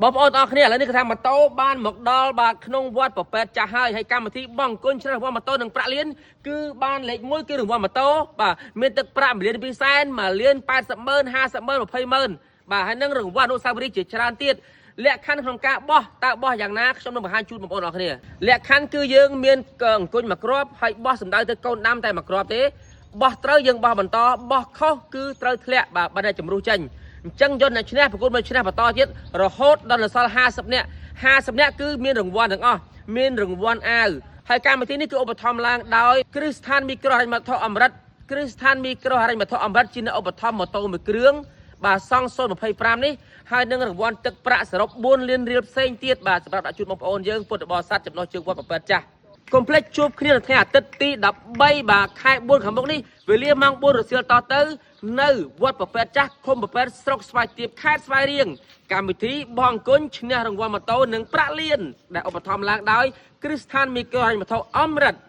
បងប្អូនទាំងអស់គ្នាឥឡូវនេះគឺថាម៉ូតូបានមកដល់បាទក្នុងវត្តប្រពេតចាស់ហើយហើយកម្មវិធីបោះអង្គុញឆ្នះរង្វាន់ម៉ូតូនិងប្រាក់លានគឺបានលេខ1គឺរង្វាន់ម៉ូតូបាទមានទឹកប្រាក់1លាន2សែន1លាន80ម៉ឺន50ម៉ឺន20ម៉ឺនបាទហើយនឹងរង្វាន់អនុស្សាវរីយ៍ជាច្រើនទៀតលក្ខខណ្ឌក្នុងការបោះតើបោះយ៉ាងណាខ្ញុំនឹងបង្ហាញជូនបងប្អូនអរគ្នាលក្ខខណ្ឌគឺយើងមានអង្គុញមួយគ្រាប់ហើយបោះសម្ដៅទៅកូនដាំតែមួយគ្រាប់ទេបោះត្រូវយើងបោះបន្តបោះខុសគឺត្រូវធ្លាក់បាទបើតែជំរុះចេញអញ្ចឹងយន្តអ្នកឈ្នះប្រកួតមកឈ្នះបន្តទៀតរហូតដល់នៅសល់50នាក់50នាក់គឺមានរង្វាន់ទាំងអស់មានរង្វាន់អាវហើយកម្មវិធីនេះគឺឧបត្ថម្ភឡើងដោយគ្រឹះស្ថានមីក្រូហិរញ្ញវត្ថុអមរិតគ្រឹះស្ថានមីក្រូហិរញ្ញវត្ថុអមរិតជាអ្នកឧបត្ថម្ភម៉ូតូមួយគ្រឿងបាទសង់025នេះហើយនឹងរង្វាន់ទឹកប្រាក់សរុប4លានរៀលផ្សេងទៀតបាទសម្រាប់ដាក់ជូនបងប្អូនយើងពុទ្ធបរិស័ទចំណុះជើងវត្តប្រពេតចាស់កុំភ្លេចជួបគ្នានៅថ្ងៃអាទិត្យទី13បាទខែ4ខាងមុខនេះវេលាម៉ោង4រសៀលតទៅនៅវត្តប្រពេតចាស់ឃុំប្រពេតស្រុកស្វាយទៀបខេត្តស្វាយរៀងកម្មវិធីបោះអង្គុញឈ្នះរង្វាន់ម៉ូតូនិងប្រាក់លានដែលឧបត្ថម្ភឡើងដោយគ្រឹះស្ថានមីក្រូហិរញ្ញវត្ថុអមរិត។